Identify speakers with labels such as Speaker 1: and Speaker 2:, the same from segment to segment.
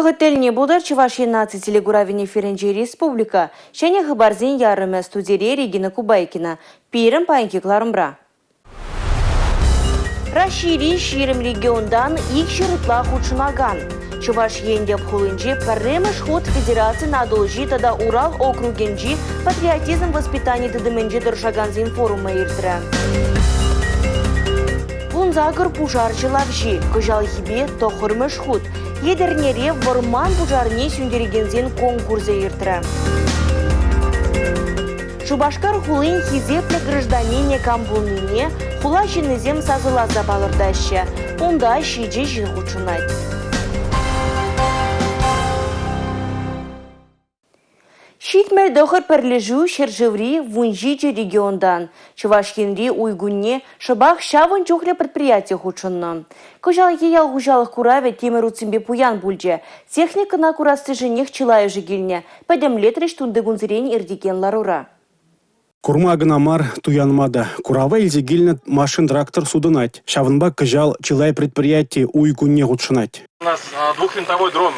Speaker 1: Вӑхӑт тӗлне пултӑр Чӑваш Ен наци телекуравӗн эфирӗнче республика ҫӗнӗ хыпарсен ярӑмӗ студире Регина Кубайкина. Пирӗн паянхи кӑларӑмра. Раҫҫейри 20 регионтан 200 ытла хутшӑнакан Чӑваш Ен тӗп хулинче пӗрремӗш хут федерацин Атӑлҫи тата Урал округӗнчи патриотизм воспитани тытӑмӗнче тӑрӑшакансен форумӗ иртрӗ. 18 пушар ҫӑлавҫи кӑҫалхипе тӑххӑрмӗш хут Етӗрнере вӑрман пушарне сӳнтерекенсен конкурсӗ иртрӗ. Шупашкар хулин хисеплӗ гражданинӗ кам пулнине хула ҫыннисем сасӑласа палӑртаҫҫӗ. Унта ҫичӗ ҫын хутшӑнать. 79 пӗрлешӳ ҫӗршыври 17 регионтан. Чӑваш Енри уй кунне шӑпах ҫавӑн чухлӗ предприяти хутшӑннӑ. Кӑҫалхи ял хуҫалӑх куравӗ тимӗр утсемпе пуян пулчӗ. Техникӑна курассишӗнех чылайӑшӗ килнӗ, пӗтӗмлетрӗҫ тунтикунсерен иртекен ларура.
Speaker 2: Курма кӑна мар, туянма та. Курава илсе килнӗ машин-трактор сутӑнать. Ҫавӑнпа кӑҫал чылай предприяти уй кунне хутшӑнать.
Speaker 3: У нас двухвинтовой дрон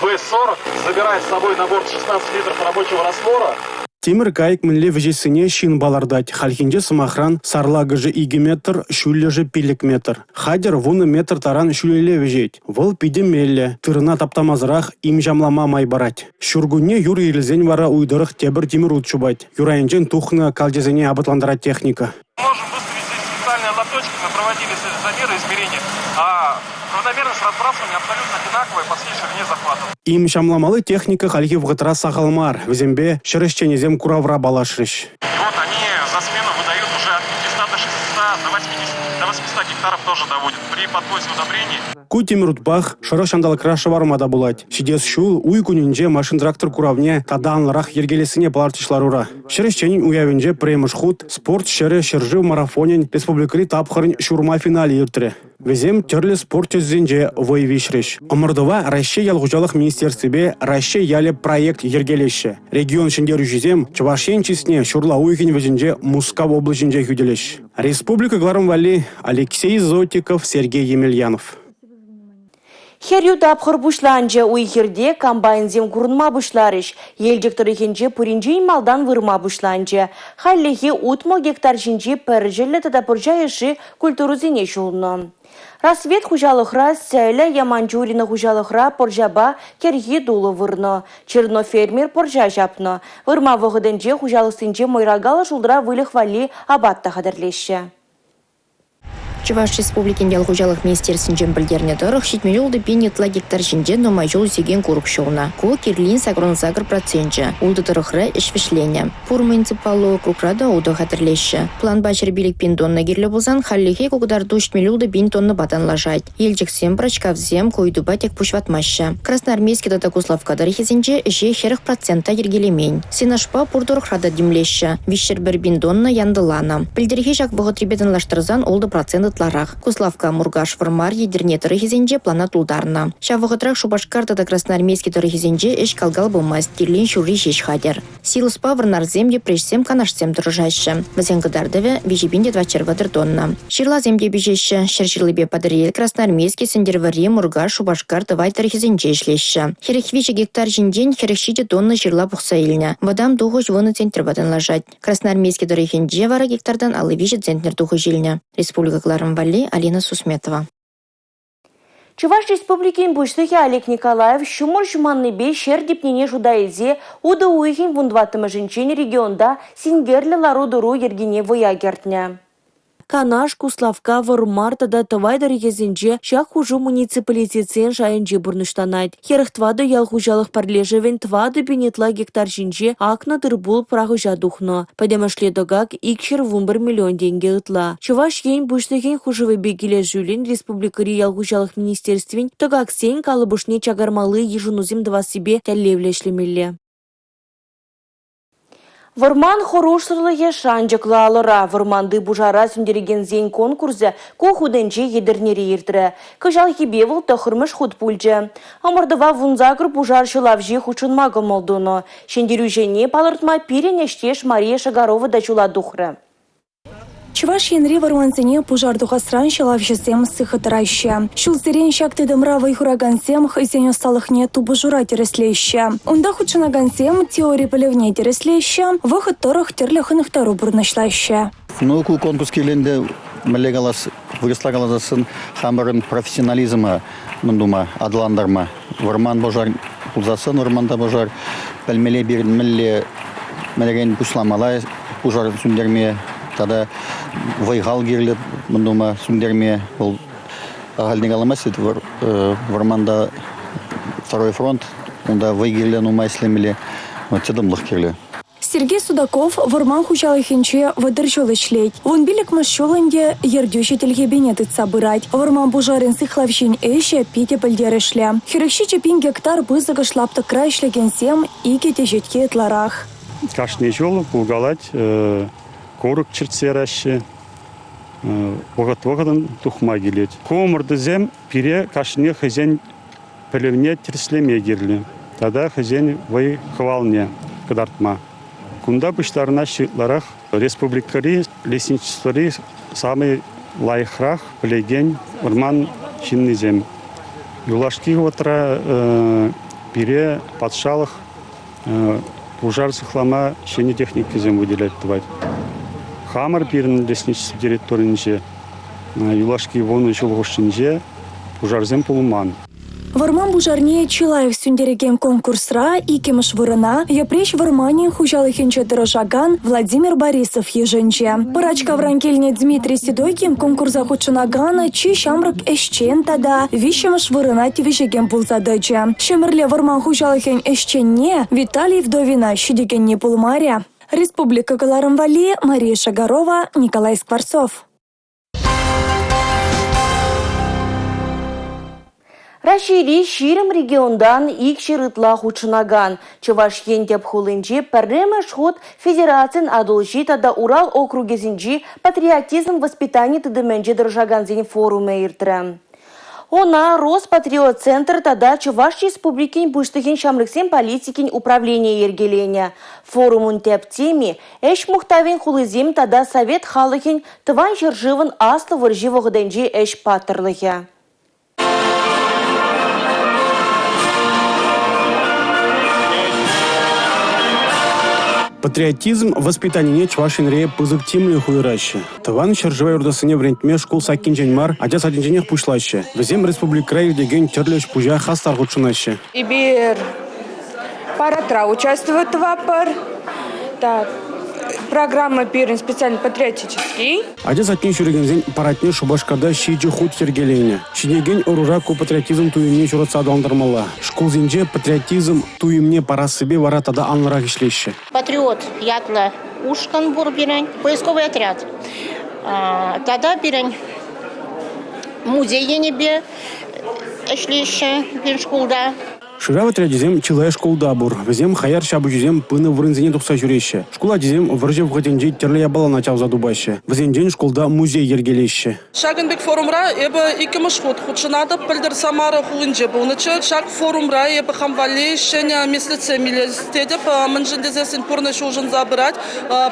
Speaker 3: В-40 забирает с собой на борт 16 литров рабочего раствора.
Speaker 2: Тимӗр кайӑк мӗнле вӗҫессине ҫын палӑртать. Хальхинче, сӑмахран, сарлакӑшӗ 2 метр, ҫӳллӗшӗ 5 метр. Хатӗр 10 метр таран ҫӳлелле вӗҫет. Вӑл питӗ меллӗ, тырӑна таптамасӑрах им-ҫамлама май парать. Ҫуркунне юр ирӗлсен вара уй тӑрӑх тепӗр тимӗр ут чупать. Юр айӗнчен тухнӑ калчасене апатлантарать техника.
Speaker 3: Можем выставить здесь специальные лоточки, мы проводили замеры, измерения. А равномерность разбрасывания абсолютно одинаковая по всей ширине захвата.
Speaker 2: Им-ҫамламалли техника хальхи вӑхӑтра сахал мар. Вӗсемпе ҫӗр ӗҫченӗсем куравра паллашрӗҫ.
Speaker 3: И вот они за смену выдают уже от 500 до 600, до 80, до 800 гектаров тоже доводят при подвозе удобрений.
Speaker 2: Ку тимӗр утпах шӑрӑх ҫанталӑкра шӑварма та пулать. Ҫитес ҫул уй кунӗнче машин-трактор куравне тата анлӑрах йӗркелессине палӑртрӗҫ ларура. Ҫӗр ӗҫченӗн уявӗнче пӗрремӗш хут спорт ҫӗрӗ ҫӗршыв марафонӗн республикӑри тапхӑрӗн ҫурма финалӗ иртрӗ. Вӗсем тӗрлӗ спорт тӗсӗсенче вӑй виҫрӗҫ. Ӑмӑртӑва Раҫҫей ял хуҫалӑх министерствипе Раҫҫей ялӗ проект йӗркелеҫҫӗ. Регион ҫӗнтерӳҫисем Чӑваш Ен чысне ҫурла уйӑхӗн вӗҫӗнче Мускав облаҫӗнче хӳтӗлӗҫ. Республика кӑларӑм валли Алексей Зотиков, Сергей Емельянов.
Speaker 1: Хӗрӳ тапхӑр пуҫланчӗ. Уй-хирте комбайнсем курӑнма пуҫларӗҫ. Елчӗк тӑрӑхӗнче пуринчен малтан вырма пуҫланчӗ. Хальлӗхе 60 гектар ҫинчи пӗрчӗллӗ тата пӑрҫа йышши культурӑсене ҫулнӑ. Рассвет хуҫалӑхра сӗлӗ, Яманчурино хуҫалӑхра пӑрҫапа кӗрхи тулӑ вырнӑ. Чернов фермер пӑрҫа ҫапнӑ. Вырма вӑхӑтӗнче хуҫалӑхсенче мӑйракаллӑ шултра выльӑх валли апат та хатӗрлеҫҫӗ.
Speaker 4: Чӑваш Республикин ял хуҫалӑх министерствинчен пӗлтернӗ тӑрӑх, 76 пин ытла гектар ҫинче нумай ҫул ӳсекен курӑк ҫулнӑ. Ку кирлин 88 проценчӗ. Ултӑ тӑрӑхра ӗҫ вӗҫленӗ. Пур муниципаллӑ округра та утӑ хатӗрлеҫҫӗ. Планпа 105 пин тонна кирлӗ пулсан хальлӗхе ку кӑтарту 76 пин тоннӑпа танлашать. Елчӗксем, Пӑрачкавсем ку ыйтупа тек пуҫ ватмаҫҫӗ. Красноармейски тата Куславкка тӑрӑхӗсенче ӗҫе 40 процент та йӗркелемен. Сенажпа пур тӑрӑхра та тимлеҫҫӗ. 301 пин тонна янтӑланӑ. Пӗлтӗрхи ҫак вӑхӑтрипе танлаштарсан ултӑ процент ытларах. Куславкка, Муркаш, Вӑрмар, Етӗрне тӑрӑхӗсенче плана тултарнӑ. Ҫав вӑхӑтрах Шупашкар тата Красноармейски тӑрӑхӗсенче ӗҫ кал-кал пымасть, кирлин ҫурри ҫеҫ хатӗр. Силоспа вӑрнарсем, йӗпреҫсем, канашсем тӑрӑшаҫҫӗ. Вӗсен кӑтартӑвӗ 3430 тонна. Ҫырласем те пиҫеҫҫӗ. Ҫӗр ҫырлипе Патӑрьел, Красноармейски, Сӗнтӗрвӑрри, Муркаш, Шупашкар, Тӑвай тӑрӑхӗсенче ӗҫлеҫҫӗ. 43 гектар ҫинчен 47 тонна ҫырла пухса илнӗ. Вӑтам тухӑҫ вунӑ центрпа танлашать. Красноармейски тӑрӑхӗнче вара гектартан 53 центнер тухӑҫ илнӗ. Республика кӑларӑм валли Алина Сусметова.
Speaker 1: Чӑваш Республикин Пуҫлӑхӗ Олег Николаев ҫумӑр ҫуманнипе ҫӗр типнине шута илсе утӑ уйӑхӗн 14-мӗшӗнчен регионта синкерлӗ лару-тӑру йӗркине вӑя кӗртнӗ. Канаш, Куславкка, Вӑрмар тата Тӑвай тӑрӑхӗсенче ҫак хушу муниципалитетсен шайӗнче пурнӑҫланать. 44 ял хуҫалӑх пӗрлешӗвӗн 4 пин ытла гектар ҫинче акнӑ тыр-пул пӑрахӑҫа тухнӑ. Пӗтӗмӗшле тӑкак 211 миллион тенкӗ ытла. Чӑваш Ен Пуҫлӑхӗн хушӑвӗпе килӗшӳллӗн республикӑри ял хуҫалӑх министерствин тӑкаксен калӑпӑшне чакармалли йышӑнусем тӑвассипе тӗллевлӗ ӗҫлемелле. Вӑрман хӑрушсӑрлӑхӗ шанчӑклӑ алӑра. Вӑрманти пушара сӳнтерекенсен конкурсӗ ку хутӗнче Етӗрнере иртрӗ. Кӑҫалхипе вӑл тӑххӑрмӗш хут пулчӗ. Ӑмӑртӑва 18 пушар ҫӑлавҫи хутшӑнма кӑмӑл тунӑ. Ҫӗнтерӳҫӗне палӑртма пирӗн ӗҫтеш Мария Шагарова та ҫула тухрӗ.
Speaker 5: Чӑваш Енри вӑрмансене пушар тухасран ҫӑлавҫӑсем сыхӑ тӑраҫҫӗ. Ҫулсерен ҫак тытӑмра вӑй хуракансем хӑйсен ӑсталӑхне тупӑшура тӗрӗслеҫҫӗ. Унта хутшӑнакансем теори пӗлӗвне тӗрӗслеҫҫӗ, вӑхӑт тӑрӑх тӗрлӗ хӑнӑхтару пурнӑҫлаҫҫӗ.
Speaker 6: Ну, ку конкурс килнӗ мӗнле калас, вырӑсла каласассӑн хамӑрӑн профессионализма мӗн тума, аталантарма. Вӑрман пушар пулсассӑн вӑрманта пушар пӗлмелле пирӗн мӗнле мӗнрен пуҫламалла пушар сӳнтерме тата вӑй-хал кирлӗ мӗн тума сӳнтерме. Вӑл ахальтен каламасть вӗт вӑрманта второй фронт, унта вӑй кирлӗ нумай ӗҫлемелле, чӑтӑмлӑх кирлӗ.
Speaker 5: Сергей Судаков вӑрман хуҫалӑхӗнче 30 ҫул ӗҫлет. 15-мӗш ҫул ӗнтӗ ертӳҫӗ тилхепине тытса пырать. Вӑрман пушарӗн сыхлавҫин ӗҫӗ питӗ пӗлтерӗшлӗ. 47 пин гектар пысӑкӑш лаптӑкра ӗҫлекенсем икӗ теҫетке ытларах.
Speaker 7: Кашни ҫул пулкалать, курӑк чӗртсе яраҫҫӗ, вӑхӑт-вӑхӑтӑн тухма килет. Ку ӑмӑртусем пире кашнине хӑйсен пӗлӗвне тӗрӗслеме кирлӗ тата хӑйсен вӑй-хӑвалне кӑтартма. Кунта пуҫтарӑнаҫҫӗ ытларах республикӑри лесничествӑри самый лайӑхрах пӗлекен вӑрман ҫыннисем. Юлашки вӑхӑтра пире патшалӑх пушар сыхлама ҫӗнӗ техникӑсем выделять тӑвать. Хамӑр пирӗн лесничество территорийӗнче юлашки 10 ҫул хушшинче пушарсем пулман.
Speaker 5: Вӑрман пушарне чи лайӑх сӳнтерекен конкурсра иккӗмӗш вырӑна Йӗпреҫ вӑрманӗн хуҫалӑхӗнче тӑрӑшакан Владимир Борисов йышӑнчӗ. Пӑрачкавран килнӗ Дмитрий Седокин конкурса хутшӑнакан чи ҫамрӑк ӗҫчен тата виҫҫӗмӗш вырӑна тивӗҫекен пулса тӑчӗ. Ҫӗмӗрле вӑрман хуҫалӑхӗн ӗҫченне Виталий Вдовина ҫитекенни пулмарӗ. Республика кӑларӑм валли Мария Шагарова, Николай Скворцов.
Speaker 1: Раҫҫейри 20 регионтан 200 ытла хутшӑнакан Чӑваш Ен тӗп хулинче пӗрремӗш хут федерацин Атӑлҫи тата Урал округӗсенчи патриотизм воспитани тытӑмӗнче тӑрӑшакансен форумӗ иртрӗ. Ӑна Роспатриотцентр тата Чӑваш Республикин Пуҫлӑхӗн ҫамрӑксен политикин управленийӗ йӗркеленӗ. Форумӑн тӗп теми – ӗҫ мухтавӗн хулисем тата совет халӑхӗн Тӑван ҫӗршывӑн Аслӑ вӑрҫи вӑхӑтӗнчи ӗҫ паттӑрлӑхӗ.
Speaker 2: Патриотизм воспитанине Чӑваш Енре пысӑк тимлӗх уйӑраҫҫӗ. Тӑван ҫӗршыва юратассине вӗрентме шкул саккинчен мар, ача садӗнченех пуҫлаҫҫӗ. Вӗсем республикӑра иртекен тӗрлӗ ӗҫ-пуҫа хастар хутшӑнаҫҫӗ.
Speaker 8: Эпир парадра участвовать тӑватпӑр. Так, программа пирӗн специально патриотический.
Speaker 2: Ача садне ҫӳрекенсен парадне Шупашкарта ҫичӗ хут йӗркеленӗ. Ҫитӗнекен ӑрура ку патриотизм туйӑмне ҫуратса аталантармалла. Шкулсенче патриотизм туйӑмне парассипе вара тата анлӑрах ӗҫлеҫҫӗ.
Speaker 9: «Патриот» ятлӑ ушкӑн пур пирӗн, поисковый отряд. Тата пирӗн музей енӗпе ӗҫлеҫҫӗ пирӗн шкулта.
Speaker 2: Шырав отрячӗсем чылай шкулта пур. Вӗсем хаяр ҫапӑҫусем пынӑ вырӑнсене тухса ҫӳреҫҫӗ. Шкул ачисем вӑрҫӑ вӑхӑтӗнчи тӗрлӗ япалана чавса тупаҫҫӗ. Вӗсенчен шкулта музей йӗркелеҫҫӗ.
Speaker 10: Ҫакӑн пек форумра эпӗ иккӗмӗш хут хутшӑнатӑп. Пӗлтӗр Самара хулинче пулнӑччӗ. Ҫак форумра эпӗ хам валли ҫӗнӗ меслетсем илес тетӗп. Мӗншӗн тесессӗн пурнӑҫ улшӑнса пырать.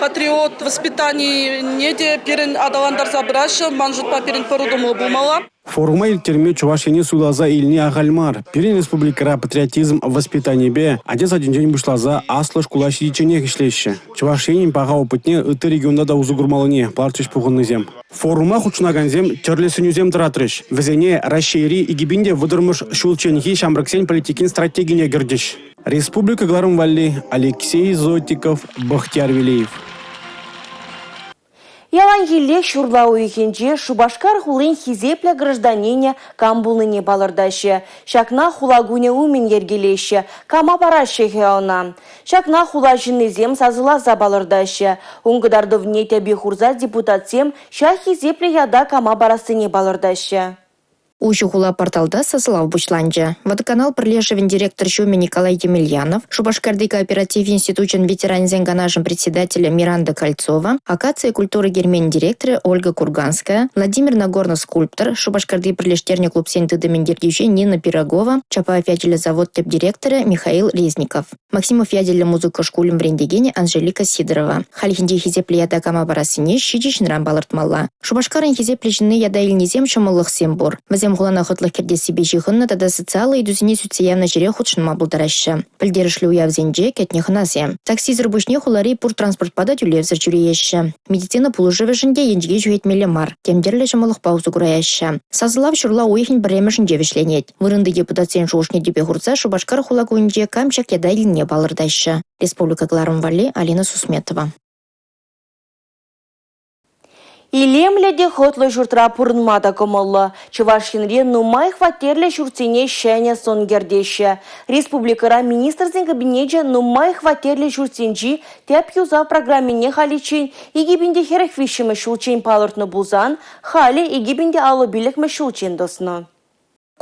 Speaker 10: Патриот воспитанине те пирӗн аталантарса пыраҫҫӗ. Ман шутпа, пирӗн пӗр утӑмлӑ пулмалла.
Speaker 2: Форума ирттерме Чӑваш Ене суйласа илни ахаль мар. Пирӗн республикӑра патриотизм воспитанийӗпе ача садӗнчен пуҫласа аслӑ шкула ҫитичченех ӗҫлеҫҫӗ. Чӑваш Енӗн паха опытне ытти регионта та усӑ курмаллине палӑртрӗҫ пухӑннисем. Форума хутшӑнакансем тӗрлӗ сӗнӳсем тӑратрӗҫ. Вӗсене Раҫҫейри 2030-мӗш ҫулчченхи ҫамрӑксен политикин стратегине кӗртӗҫ. Республика кӑларӑм валли Алексей Зотиков, Бахтияр Велеев.
Speaker 1: Яланхиллех ҫурла уйӑхӗнче Шупашкар хулин хисеплӗ гражданинӗ кам пулнине палӑртаҫҫӗ. Ҫакна хула кунӗ умӗн йӗркелеҫҫӗ. Кама параҫҫӗ-ха ӑна? Ҫакна хула ҫыннисем сасӑласа палӑртаҫҫӗ. Ун кӑтартӑвне тӗпе хурса депутатсем ҫак хисеплӗ ята кама парассине палӑртаҫҫӗ.
Speaker 4: Уҫӑ хула порталта сасӑлав пуҫланчӗ. Водоканал пӗрлешӗвӗн директор ҫумӗ Николай Емельянов, Шупашкарти кооператив институчӗн ветеранӗсен канашӗн председателӗ Миранда Кольцова, Акация культура керменӗн директорӗ Ольга Курганская, Владимир Нагорнов скульптор, Шупашкарти пӗрлештернӗ клубсен тытӑмӗн ертӳҫи Нина Пирогова, Чапаев ячӗллӗ завод тӗп директорӗ Михаил Резников. Максимов ячӗллӗ музыка шкулӗн вӗрентекенӗ Анжелика Сидорова. Хальхинче хисеплӗ ята кама парассине ҫичӗ ҫынран палӑртмалла. Шупашкарӑн хисеплӗ ҫынни ята илнисем ҫӑмӑллӑхсем пур. Вӗсем хулана хӑтлӑх кӗртессипе ҫыхӑннӑ тата социаллӑ ыйтусене сӳтсе явнӑ ҫӗре хутшӑнма пултараҫҫӗ. Пӗлтерӗшлӗ уявсенче кӗтнӗ хӑнасем. Таксисӗр пуҫне хулари пур транспортпа та тӳлевсӗр ҫӳрееҫҫӗ. Медицина пулӑшӑвӗшӗн те енчӗке ҫӳхетмелле мар, тем тӗрлӗ ҫӑмӑллӑхпа усӑ кураяҫҫӗ. Сасӑлав ҫурла уйӑхӗн пӗрремӗшӗнче вӗҫленет. Вырӑнти депутатсен шухӑшне тӗпе хурса Шупашкар хула кунӗнче кам ҫак ята илнине палӑртаҫҫӗ. Республика кӑларӑм валли Алина Сусметова.
Speaker 1: Илемлӗ те хӑтлӑ ҫуртра пурӑнма та кӑмӑллӑ. Чӑваш Енре нумай хваттерлӗ ҫуртсене ҫӗнӗ сӑн кӗртеҫҫӗ. Республикӑра Министрсен Кабинечӗ нумай хваттерлӗ ҫуртсенчи тӗп юсав программине халиччен 2043-мӗш ҫулччен палӑртнӑ пулсан, халӗ 2055-мӗш ҫулччен тӑснӑ.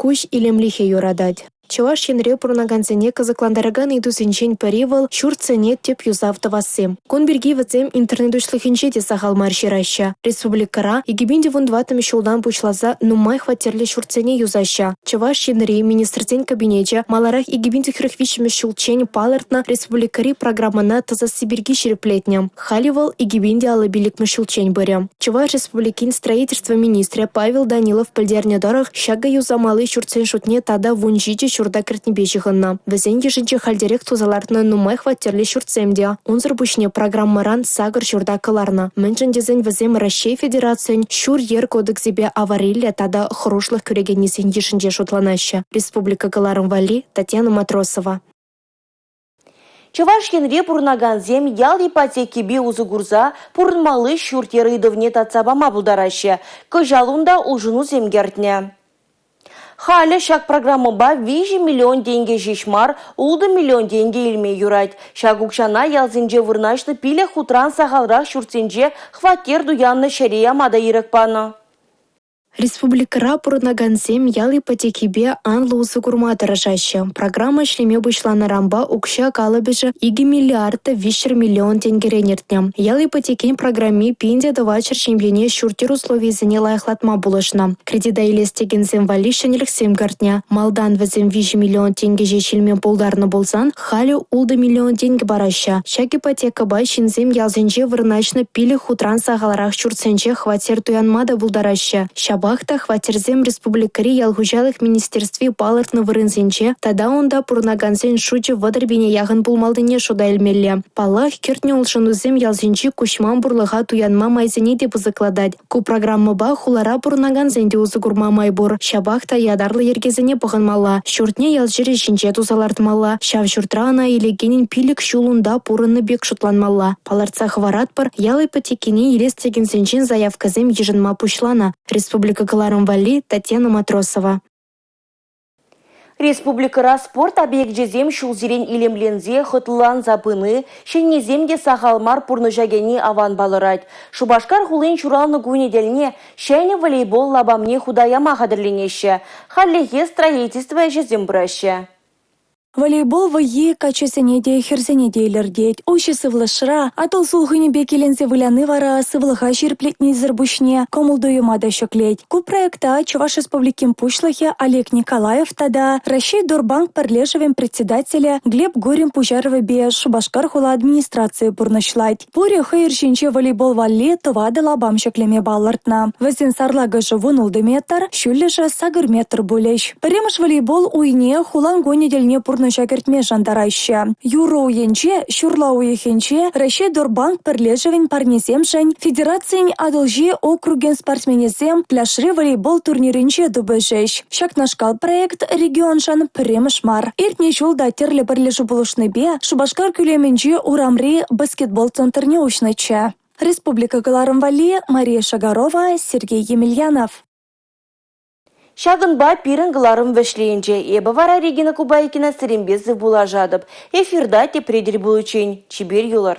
Speaker 11: Куҫ илемлӗхе юратать. Чӑваш Енре пурӑнакансене кӑсӑклантаракан ыйтусенчен пӗри вӑл – ҫуртсене тӗп юсав тӑвасси. Кун пирки вӗсем интернет уҫлӑхӗнче те сахал мар ҫыраҫҫӗ. Республикӑра 2014-мӗш ҫултан пуҫласа нумай хваттерлӗ ҫуртсене юсаҫҫӗ. Чӑваш Енри Министрсен Кабинечӗ маларах 2043-мӗш ҫулччен палӑртнӑ республикӑри программӑна тӑсасси пирки ҫирӗплетнӗ. Халӗ вӑл 2055-мӗш ҫулччен пырӗ. Чӑваш Республикин строительство министрӗ Павел Данилов пӗлтернӗ тӑрӑх, ҫакӑ юсамалли ҫуртсен шутне тата 17 ҫурта кӗртнипе ҫыхӑннӑ. Вӗсен йышӗнче хальтерех туса лартнӑ нумай хваттерлӗ ҫуртсем те. Унсӑр пуҫне программӑран сакӑр ҫурта кӑларнӑ. Мӗншӗн тесен вӗсем Раҫҫей Федерацийӗн ҫур-йӗр кодексӗпе авариллӗ тата хӑрушлӑх кӳрекеннисен йышӗнче шутланаҫҫӗ. Республика кӑларӑм валли Татьяна Матросова.
Speaker 1: Чӑваш Енре пурӑнакансем ял ипотекипе усӑ курса пурӑнмалли ҫурт-йӗр ыйтӑвне татса пама пултараҫҫӗ. Кӑҫал унта улшӑнусем кӗртнӗ. Халӗ ҫак программӑпа 3 миллион тенкӗ ҫеҫ мар, 6 миллион тенкӗ илме юрать. Ҫак укҫана ялсенче вырнаҫнӑ пилӗк хутран сахалрах ҫуртсенче хваттер туяннӑ ҫӗре яма та ирӗк панӑ.
Speaker 11: Республикӑра пурӑнакансем ял ипотекипе анлӑ усӑ курма тӑрӑшаҫҫӗ. Программа ӗҫлеме пуҫланӑранпа укҫа калӑпӑшӗ 2 миллиард та 300 миллион тенкӗрен иртнӗ. Ял ипотекин программи 1400 ҫемьене ҫурт-йӗр условийӗсене лайӑхлатма пулӑшнӑ. Кредита илес текенсем валли ҫӗнӗлӗхсем кӗртнӗ. Малтан вӗсем 3 миллион тенкӗ ҫеҫ илме пултарнӑ пулсан, халӗ 6 миллион тенкӗ параҫҫӗ. Ҫак ипотекӑпа ҫынсем ялсенче вырнаҫнӑ пилӗк хутран сахалрах ҫуртсенче хваттер туянма та пултараҫҫӗ. Ҫапах та хваттерсем республикӑри ял хуҫалӑх министерстви палӑртнӑ вырӑнсенче тата унта пурӑнакансен шучӗ 30 пине яхӑн пулмаллине шута илмелле. Паллах, кӗртнӗ улшӑнусем ялсенчи куҫман пурлӑха туянма майсене те пысӑклатать. Ку программӑпа хулара пурӑнакансен те усӑ курма май пур. Ҫапах та ятарлӑ йӗркесене пӑхӑнмалла. Ҫуртне ял ҫӗрӗ ҫинче туса лартмалла. Ҫав ҫуртра ӑна илекенӗн пилӗк ҫул унта пурӑннӑ пек шутланмалла. Палӑртса хӑваратпӑр, ял ипотекине илес текенсенчен заявкӑсем йышӑнма пуҫланӑ. Республика кӑларӑм валли Татьяна Матросова.
Speaker 1: Республикӑра спорт объекчӗсем ҫулсерен илемленсе, хӑтлӑланса пыни, ҫӗннисем те сахал мар пурнӑҫа кӗни аван палӑрать. Шупашкар хулин ҫуралнӑ кунӗ тӗлне ҫӗнӗ волейбол лапамне хута яма хатӗрленеҫҫӗ. Хальлӗхе строительство ӗҫӗсем пыраҫҫӗ.
Speaker 5: Волейбол вӑййи каччӑсене те, хӗрсене те илӗртет. Уҫӑ сывлӑшра Атӑл сулхӑнӗпе киленсе выляни вара сывлӑха ҫирӗплетнисӗр пуҫне кӑмӑл-туйӑма та ҫӗклет. Ку проекта Чӑваш Республикин Пуҫлӑхӗ Олег Николаев тата Раҫҫей Дорбанк пӗрлешӗвӗн председателӗ Глеб Гурин пуҫарӑвӗпе Шупашкар хула администрацийӗ пурнӑҫлать. Пурӗ хӑйӑр ҫинче волейбол валли тӑватӑ лапам ҫӗклеме палӑртнӑ. Вӗсен сарлакӑшӗ 16 метр, ҫӳллӗшӗ 8 метр пулӗҫ. Пӗрремӗш волейбол уйне хулан кунӗ тӗлне пурнӑҫа кӗртме шантараҫҫӗ. Юрӑ уйӗнче ҫурла уйӑхӗнче Раҫҫей Дорбанк пӗрлешӗвӗн парнисемшӗн Федерацин Атӑлҫи округӗн спортсменӗсем пляжри волейбол турнирӗнче тупӑшӗҫ. Ҫакнашкал проект регионшӑн пӗрремӗш мар. Иртнӗ ҫул та тӗрлӗ пӗрлешӳ пулӑшнипе Шупашкар кӳлемӗнчи урамри баскетбол центрне уҫнӑччӗ. Республика кӑларӑм валли Мария Шагарова, Сергей Емельянов.
Speaker 1: Ҫакӑнпа пирӗн кӑларӑм вӗҫленчӗ. Эпӗ вара Регина Кубайкина сирӗнпе сывпуллашатӑп. Эфирта тепре тӗл пуличчен. Чипер юлӑр.